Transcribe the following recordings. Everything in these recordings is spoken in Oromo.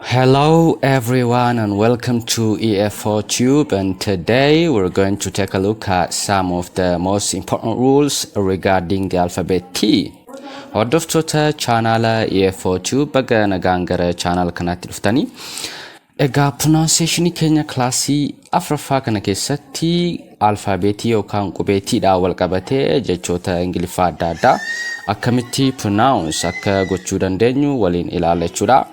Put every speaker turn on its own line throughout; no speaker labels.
Hello everyone and welcome to EF4 Tube, and today we're going to take a look at some of the most important rules regarding the alphabet T. Hordoftoota chaanaala EF4 Tube, baga nagaan gara chaanaala kanaatti dhuftanii. Egaa pronunciation keenya kilaasii afuraffaa kana keessatti alfaabeetii yookaan qubeetiidhaan wal qabatee jechoota Ingiliffaa adda addaa akkamitti pronounce akka gochuu dandeenyu waliin ilaalla jechuudha.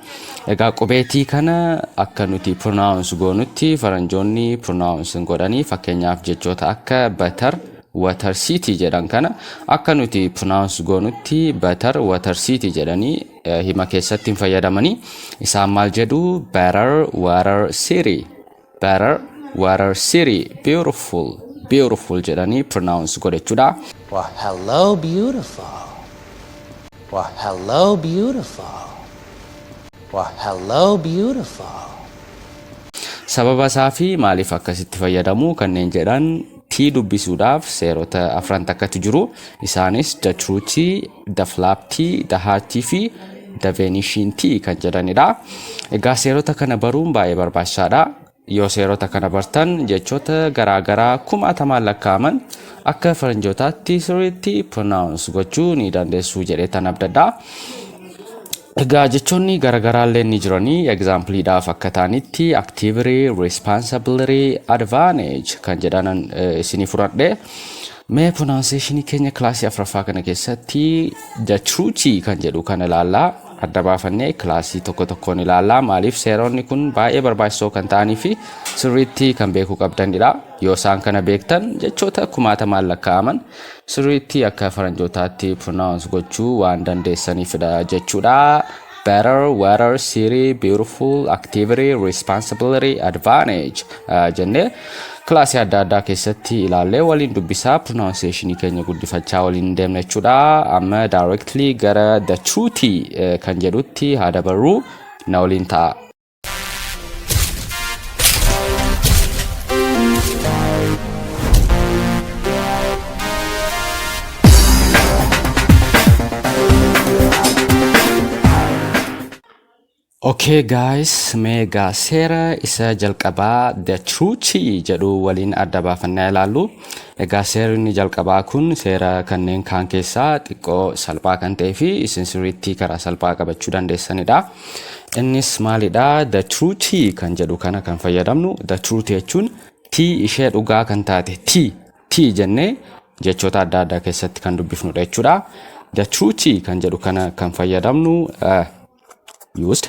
Egaa qubeetii kana akka nuti pronounce goonutti faranjoonni pronounce hin godhanii. Fakkeenyaaf, jechoota akka butter, water, city jedhan kana akka nuti pronounce goonutti butter, water, city jedhanii hima keessatti hin fayyadamanii. Isaan maal jedhu? Better, water, city, better, water, city, beautiful, beautiful jedhanii pronounce godhachuudha.
Well, hello, beautiful. Well, hello, beautiful. Well, hello, beautiful.
Sababa isaa fi maaliif akkasitti fayyadamu kanneen jedhan T dubbisuudhaaf seerota afran takkatu jiru. Isaanis the true T, the flap T, the hard T fi the vanishing T kan jedhanidha. Egaa seerota kana baruun baay'ee barbaachisaadha. Yoo seerota kana bartan, jechoota garaagaraa kumaatamaan lakkaa'aman akka faranjootaatti sirriitti pronounce gochuu ni dandeessu jedhee tan abdadha. Egaa jechoonni garaagaraa illee ni jiranii. Exampleidhaaf akka ta'anitti activity, responsibility, advantage kan jedhanan isinii fudhadhe. Mee pronunciation keenya kilaasii afuraffaa kana keessatti the true T kan jedhu kana ilaallaa. Adda baafannee kilaasii tokko tokkoon ilaallaa. Maaliif? Seeronni kun baay'ee barbaachisoo kan ta'anii fi sirriitti kan beekuu qabdanidha. Yoo isaan kana beektan, jechoota kumaatamaan lakkaa'aman sirriitti akka faranjootaatti pronounce gochuu waan dandeessaniifidha jechuudha. Better, water, city, beautiful, activity, responsibility, advantage jennee kilaasii adda addaa keessatti ilaallee waliin dubbisaa pronunciation keenya guddifachaa waliin deemna jechuudha. Amma directly gara the true T kan jedhutti haa dabarru, na waliin ta'a. Okay guys, mee egaa seera isa jalqabaa the true T jedhu waliin adda baafannee ilaallu. Egaa seerri inni jalqabaa kun seera kanneen kaan keessaa xiqqoo salphaa kan ta'ee fi isin sirriitti karaa salphaa qabachuu dandeessanidha. Innis maalidha? The true T kan jedhu kana kan fayyadamnu, the true T jechuun T ishee dhugaa kan taate, T T jennee jechoota adda addaa keessatti kan dubbifnudha jechuudha. The true T kan jedhu kana kan fayyadamnu used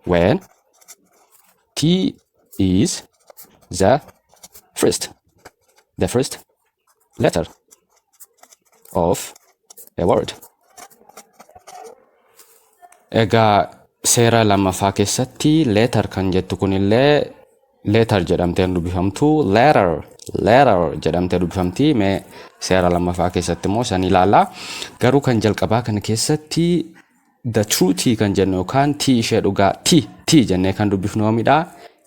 when T is the first letter of a word. Egaa seera lammaffaa keessatti letter kan jettu kunillee letter jedhamtee hin dubbifamtu, letter, letter jedhamtee dubbifamti. Mee seera lammaffaa keessatti immoo san ilaalla. Garuu kan jalqabaa kana keessatti the true T kan jennu yookaan T ishee dhugaa, T T jennee kan dubbifnu yoomidha?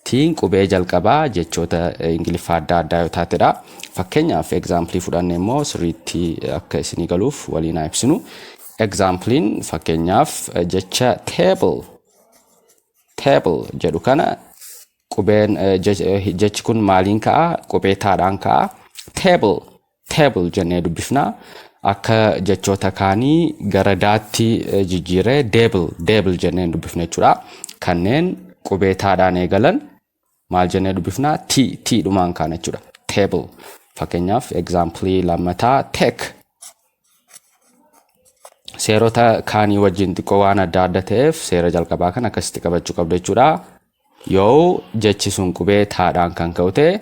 Tiin qubee jalqabaa jechoota Ingiliffaa adda addaa yoo taatedha. Fakkeenyaaf, example fudhanne immoo sirriitti akka isinii galuuf waliin haa ibsinu. Examplein fakkeenyaaf jecha table, table jedhu kana, qubeen jechi kun maaliin ka'a? Qubee taadhaan ka'a. Table, table jennee dubbifna. Akka jechoota kaanii gara daatti jijjiiree deebil, deebil jennee dubbifna jechuudha. Kanneen qubee taadhaan eegalan maal jennee dubbifna? T T dhumaan kaana jechuudha. Table. Fakkeenyaaf, example lammataa, take. Seerota kaanii wajjin xiqqoo waan adda adda ta'eef seera jalqabaa kan akkasitti qabachuu qabdu jechuudha. Yoo jechi sun qubee taadhaan kan ka'u ta'e,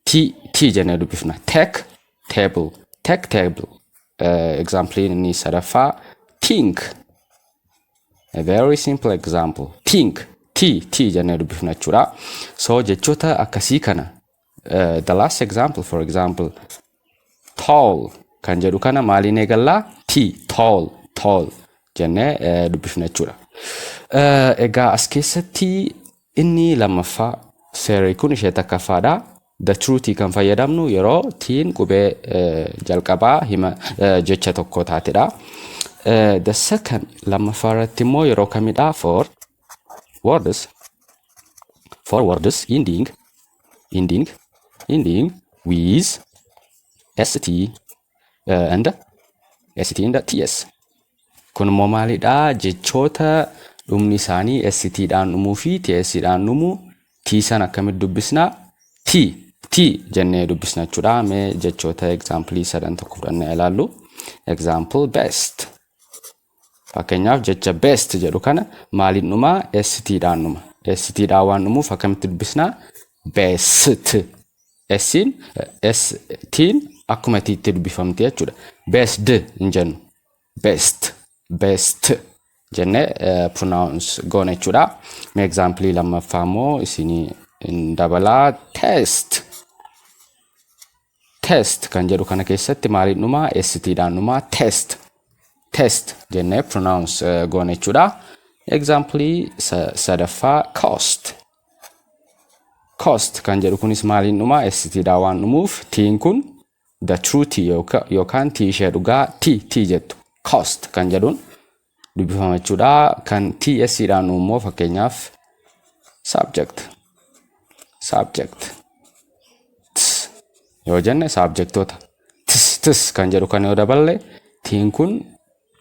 T T jennee dubbifna. Take, table, take, table. Example inni sadaffaa, think. A very simple example. Think, T T jennee dubbifna jechuudha. So jechoota akkasii kana, the last example, for example, tall kan jedhu kana maaliin eegallaa? T, tall, tall jennee dubbifna jechuudha. Egaa as keessatti inni lammaffaa seerri kun ishee takkaffaadha. The true T kan fayyadamnu yeroo tiin qubee jalqabaa hima jecha tokko taatedha. The second, lammaffaa irratti immoo yeroo kamidha? For Words for words ending with st and st and ts. Kun immoo maalidha? Jechoota dhumni isaanii st dhaan dhumuu fi ts dhaan dhumu, t san akkamitti dubbisna? T t jennee dubbisna jechuudha. Mee jechoota example sadan tokko fudhannee ilaallu. Example, best. Fakkeenyaaf, jecha best jedhu kana maaliin dhumaa? St dhaan dhuma. St dhaan waan dhumuuf akkamitti dubbisna? Best. S'n S tiin akkuma tiitti dubbifamti jechuudha. Best hin jennu. Best, best jennee pronounce goona jechuudha. Mee example lammaffaa immoo isinii hin dabalaa, test. Test kan jedhu kana keessatti maaliin dhumaa? St dhaan dhumaa. Test, test jennee pronounce goona jechuudha. Example sadaffaa, cost. Cost kan jedhu kunis maaliin dhumaa? St dhaan waan dhumuuf tiin kun the true t yookaan t ishee dhugaa t t jettu cost kan jedhuun dubbifama jechuudha. Kan ts dhaan dhumu immoo, fakkeenyaaf, subject, subject ts yoo jenne, subjectoota ts ts kan jedhu kan yoo daballe, tiin kun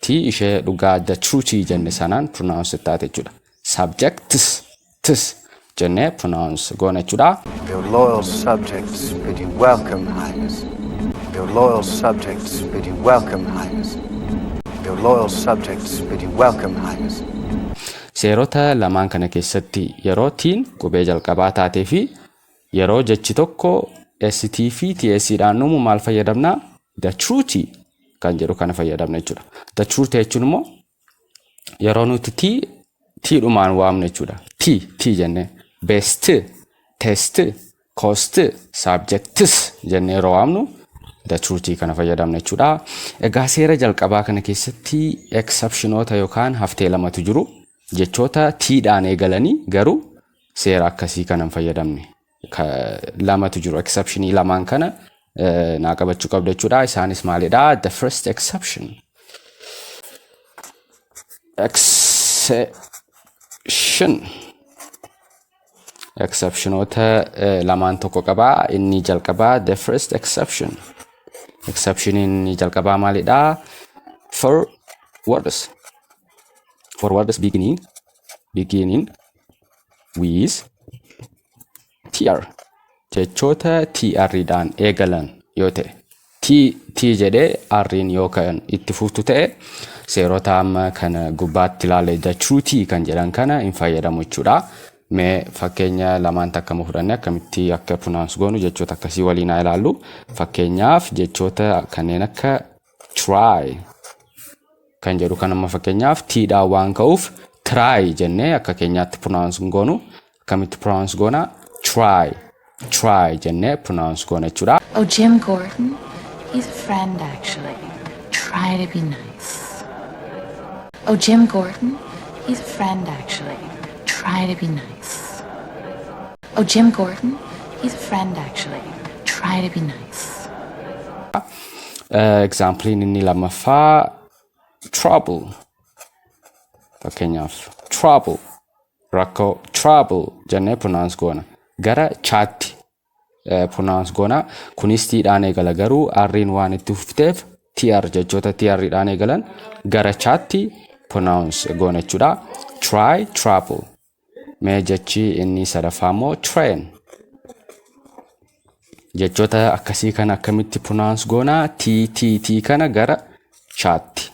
t ishee dhugaa the true t jenne sanaan pronounce taate jechuudha. Subjects ts jennee pronounce goona jechuudha.
Your loyal subjects bid you welcome, Highness. Your loyal subjects bid you welcome, Highness. Your loyal subjects bid you welcome, Highness.
Seerota lamaan kana keessatti yeroo tiin qubee jalqabaa taatee fi yeroo jechi tokko ST fi TS dhaan dhumu maal fayyadamna? The true T kan jedhu kana fayyadamna jechuudha. The true T jechuun immoo yeroo nuti T T dhumaan waamnu jechuudha. T T jennee best, test, cost, subjects jennee yeroo waamnu the true T kana fayyadamna jechuudha. Egaa seera jalqabaa kana keessatti exceptionoota yookaan haftee lamatu jiru. Jechoota T dhaan eegalanii garuu seera akkasii kana hin fayyadamne lamatu jiru. Exceptionii lamaan kana naa qabachuu qabdu jechuudha. Isaanis maalidha? The first exception. Exception. Exceptionoota lamaan tokko qabaa. Inni jalqabaa, the first exception. Exception inni jalqabaa maalidha? For words. For words beginning with TR. Jechoota TR dhaan eegalan yoo ta'e, T T jedhee R'n yoo kan itti fuftu ta'e, seerota amma kana gubbaatti ilaalle the true T kan jedhan kana hin fayyadamu jechuudha. Mee fakkeenya lamaan takkama fudhannee akkamitti akka pronounce goonu jechoota akkasii waliin haa ilaallu. Fakkeenyaaf, jechoota kanneen akka try kan jedhu kan amma fakkeenyaaf T dhaan waan ka'uuf try jennee akka keenyaatti pronounce goonu. Akkamitti pronounce goona? Try, try jennee pronounce goona jechuudha.
Oh, Jim Gordon? He's a friend, actually. Try to be nice. Oh, Jim Gordon? He's a friend, actually. Try to be nice. Oh, Jim Gordon? He's a friend, actually. Try to be nice.
Example inni lammaffaa, trouble. Fakkeenyaaf, trouble, rakkoo, trouble jennee pronounce goona. Gara chaatti pronounce goona. Kunis T dhaan eegala, garuu R'n waan itti fufteef TR, jechoota TR dhaan eegalan gara chaatti pronounce goona jechuudha. Try, trouble. Mee jechi inni sadaffaa immoo train. Jechoota akkasii kana akkamitti pronounce goona? T T T kana gara chaatti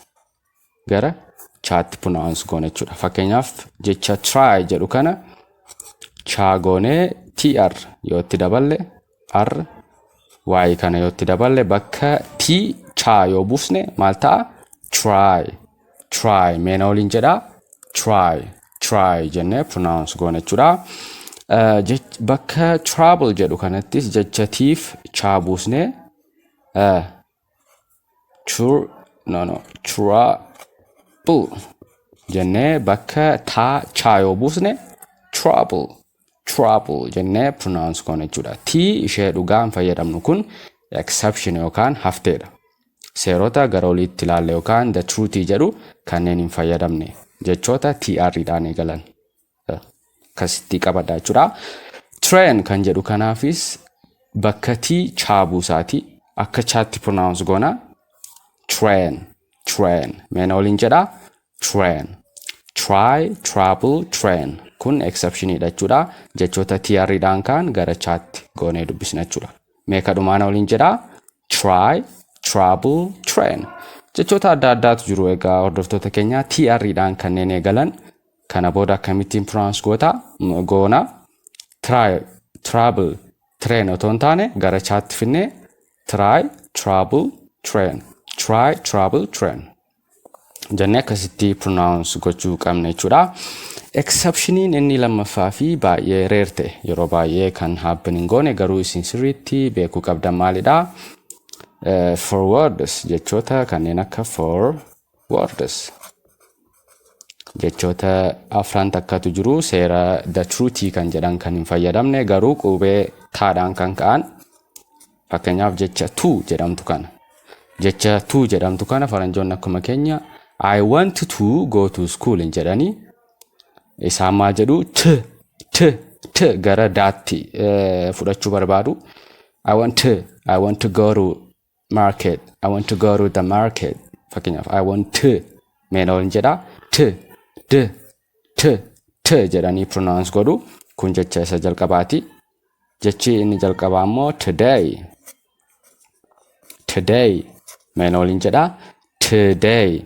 pronounce goona jechuudha. Fakkeenyaaf, jecha try jedhu kana chaa goonee TR yoo itti daballe, R Y kana yoo itti daballe, bakka T chaa yoo buusne maal ta'a? Try, try. Mee na waliin jedhaa, try, try jennee pronounce goona jechuudha. Bakka trouble jedhu kanattis jecha tiif chaa buusnee chur no no trouble jennee bakka taa chaa yoo buusne, trouble, trouble jennee pronounce goona jechuudha. T ishee dhugaa hin fayyadamnu, kun exception yookaan hafteedha. Seerota gara oliitti ilaalle yookaan the true T jedhu kanneen hin fayyadamne jechoota TR dhaan eegalan. Akkasitti qabadha jechuudha. Train kan jedhu kanaafis bakka T chaa buusaati. Akka chaatti pronounce goona. Train, train. Mee na waliin jedhaa. Train. Try, trouble, train. Kun exceptionidha jechuudha. Jechoota TR dhaan kaan gara chaatti goonee dubbisna jechuudha. Mee kadhumaa na waliin jedhaa. Try, trouble, train. Jechoota adda addaatu jiru egaa, hordoftoota keenya, TR dhaan kanneen eegalan kana booda akkamittiin pronounce goota goona? Try, trouble, train otoo hin taane gara chaatti finnee try, trouble, train. Try, trouble, train. Jennee akkasitti pronounce gochuu qabna jechuudha. Exceptioniin inni lammaffaa fi baay'ee rare ta'e, yeroo baay'ee kan happen hin goone, garuu isin sirriitti beekuu qabdan maalidha? Four words, jechoota kanneen akka four words, jechoota afran takkatu jiru, seera the true T kan jedhan kan hin fayyadamne, garuu qubee taadhaan kan ka'an. Fakkeenyaaf jecha to jedhamtu kana. Jecha to jedhamtu kana faranjoonni akkuma keenya "I want to go to school" hin jedhanii. Isaan maal jedhu? T t t gara daatti fudhachuu barbaadu. I want to go to market. I want to go to the market. Fakkeenyaaf I want to, mee na waliin jedhaa, t d t t jedhanii pronounce godhu. Kun jecha isa jalqabaati. Jechi inni jalqabaa immoo today. Today, mee na waliin jedhaa, today.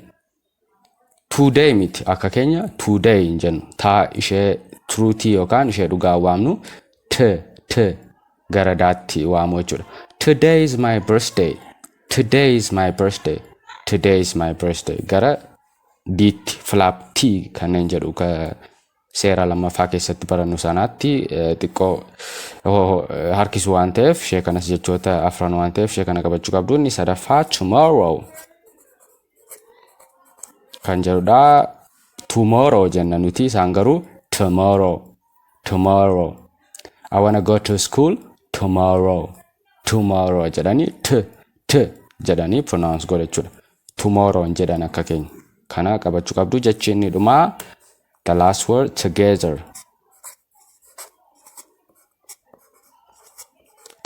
Today miti, akka keenya today hin jennu. Taa ishee true T yookaan ishee dhugaa waamnu t t gara daatti waamu jechuudha. Today is my birthday. Today is my birthday. Today is my birthday. Gara diitti flap T kanneen jedhu ka seera lammaffaa keessatti barannu sanaatti xiqqoo harkisu waan ta'eef, ishee kanas jechoota afran waan ta'eef ishee kana qabachuu qabdu. Inni sadaffaa tomorrow kan jedhudha. Tomorrow jenna nuti, isaan garuu tomorrow, tomorrow. I wanna go to school tomorrow. Tomorrow jedhanii t t jedhanii pronounce godha jechuudha. Tomorrow hin jedhan akka keenya. Kana qabachuu qabdu. Jechi inni dhumaa, the last word, together.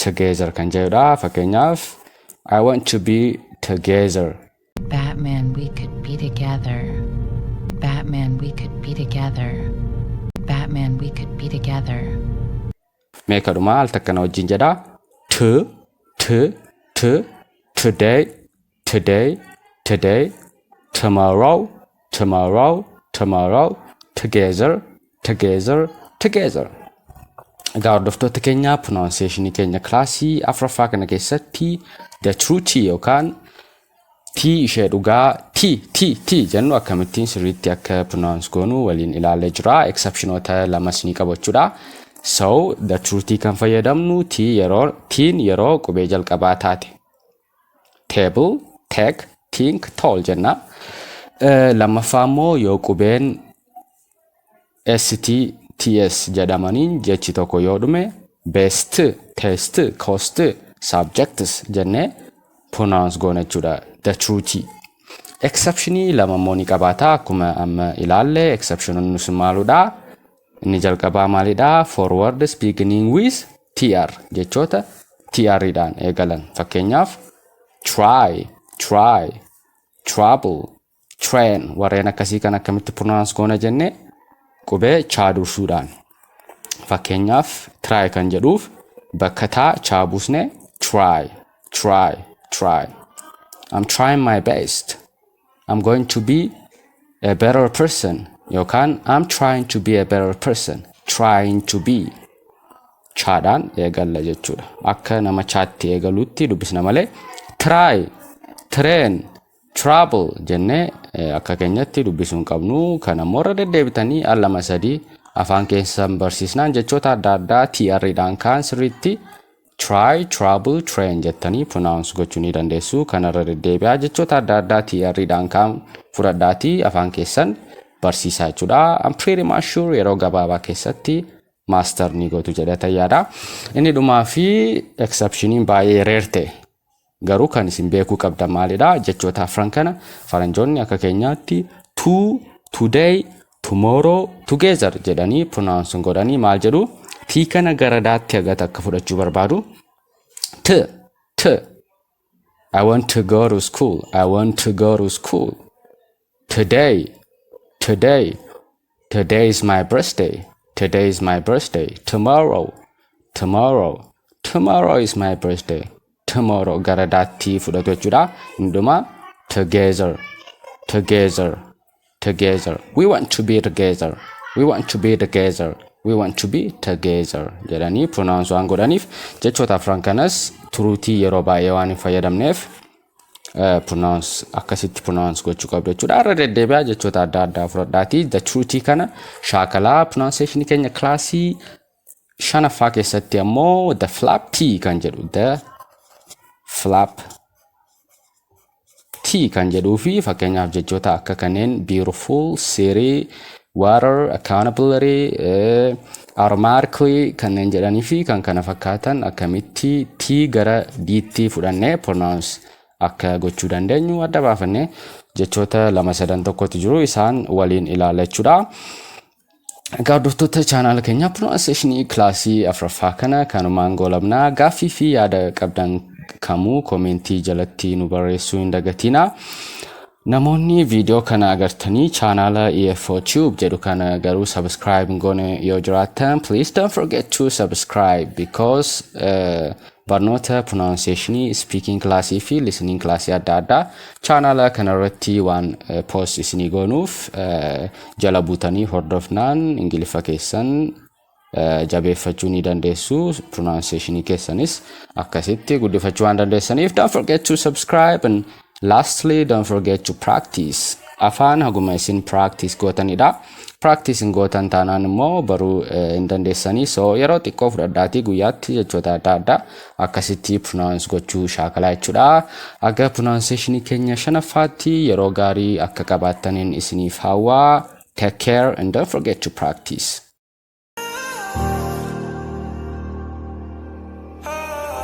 Together kan jedhudha. Fakkeenyaaf I want to be together.
Batman, we could be together. Batman, we could be together. Batman, we could be together.
Mee kadhumaa al takka na wajjin jedhaa. T t t, today, today, today, tomorrow, tomorrow, tomorrow, together, together, together. Egaa hordoftoota keenya, pronunciation keenya kilaasii afuraffaa kana keessatti the true T yookaan T ishee dhugaa T T T jennu akkamittiin sirriitti akka pronounce goonu waliin ilaallee jira. Exceptionoota lamas ni qabu jechuudha. So the true T kan fayyadamnu T yeroo Tiin yeroo qubee jalqabaa taate. Table, take, think, tall jenna. Lammaffaa immoo yoo qubeen ST, TS jedhamaniin jechi tokko yoo dhume, best, test, cost, subjects jennee pronounce goona jechuudha. The true T. Exceptionii lama immoo ni qabaata, akkuma amma ilaalle. Exceptionoonni sun maaludha? Inni jalqabaa maalidha? Four words beginning with TR, jechoota TR dhaan eegalan. Fakkeenyaaf try, try, trouble, train, warreen akkasii kan akkamitti pronounce goona jenne? Qubee chaa dursuudhaan. Fakkeenyaaf try kan jedhuuf bakka taa chaa buusne, try, try, try. I'm trying my best. I'm going to be a better person yookaan I'm trying to be a better person. Trying to be, chaadhaan eegalla jechuudha. Akka nama chaatti eegalutti dubbisna malee try, train, trouble jennee akka keenyatti dubbisuu hin qabnu. Kana immoo irra deddeebitanii al lama sadii afaan keessan barsiisnaan jechoota adda addaa TR dhaan kaan sirriitti try, trouble, train jettanii pronounce gochuu ni dandeessu. Kanarra deddeebi'aa, jechoota adda addaa TR dhaan kaan fudhadhaatii afaan keessan barsiisaa jechuudha. I'm pretty much sure yeroo gabaabaa keessatti master ni gootu jedhee yaada. Inni dhumaa fi exceptioniin baay'ee rare ta'e garuu kan isin beekuu qabdan maalidha? Jechoota afran kana faranjoonni akka keenyaatti to, today, Tomorrow, together jedhanii pronounce godhanii maal jedhu? T kana gara daatti hagata akka fudhachuu barbaadu. T, T. I want to go to school. I want to go to school. Today, today. Today is my birthday. Today is my birthday. Tomorrow, tomorrow. Tomorrow is my birthday. Tomorrow gara daatti fudhatu jechuudha. Hundumaa together, together, together. We want to be together. We want to be together. We want to be together jedhanii pronounce waan godhaniif, jechoota afran kanas true T yeroo baay'ee waan hin fayyadamneef pronounce akkasitti pronounce gochuu qabdu jechuudha. Irra deddeebi'aa jechoota adda addaa fudhadhaatii the true T kana shaakalaa. Pronunciation keenya kilaasii shanaffaa keessatti ammoo the flap T kan jedhu, the flap T kan jedhuu fi fakkeenyaaf jechoota akka kanneen beautiful, city, water, accountability, automatically kanneen jedhanii fi kan kana fakkaatan akkamitti T gara D'tti fudhannee pronounce akka gochuu dandeenyu adda baafannee jechoota lama sadan tokkotu jiru, isaan waliin ilaalla jechuudha. Egaa hordoftoota chaanaala keenyaa, pronunciation kilaasii afuraffaa kana kanumaan goolabnaa. Gaaffii fi yaada qabdan kamuu koomentii jalatti nu barreessuu hin dagatinaa. Namoonni viidiyoo kana agartanii chaanaala EFO Tube jedhu kana garuu subscribe hin goone yoo jiraattan, please don't forget to subscribe, because barnoota pronunciationii, speaking classii fi listening classii adda addaa chaanaala kanarratti waan post isinii goonuuf, jala buutanii hordofnaan Ingiliffa keessan jabeeffachuu ni dandeessu. Pronunciationii keessanis akkasitti guddifachuu waan dandeessaniif, don't forget to subscribe. And lastly, don't forget to practice. Afaan haguma isin practice gootanidha. Practice hin gootan taanaan immoo baruu hin dandeessanii. So yeroo xiqqoo fudhadhaatii guyyaatti jechoota adda addaa akkasitti pronounce gochuu shaakalaa jechuudha. Aga pronunciationii keenya shanaffaatti yeroo gaarii akka qabaattaniin isiniif hawwaa. Take care and don't forget to practice.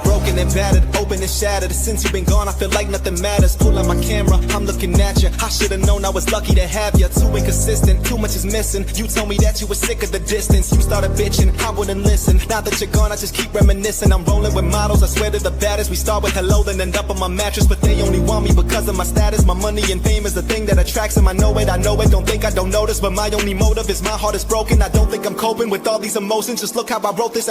Broken and battered, open and shattered. Since you've been gone, I feel like nothing matters. Pull out my camera, I'm looking at you. I should've known I was lucky to have you. Too inconsistent, too much is missing. You told me that you were sick of the distance. You started bitching, I wouldn't listen. Now that you're gone, I just keep reminiscing. I'm rolling with models, I swear to the baddest. We start with hello, then end up on my mattress. But they only want me because of my status. My money and fame is the thing that attracts them. I know it, I know it. Don't think I don't notice, but my only motive is my heart is broken. I don't think I'm coping with all these emotions. Just look how I wrote this.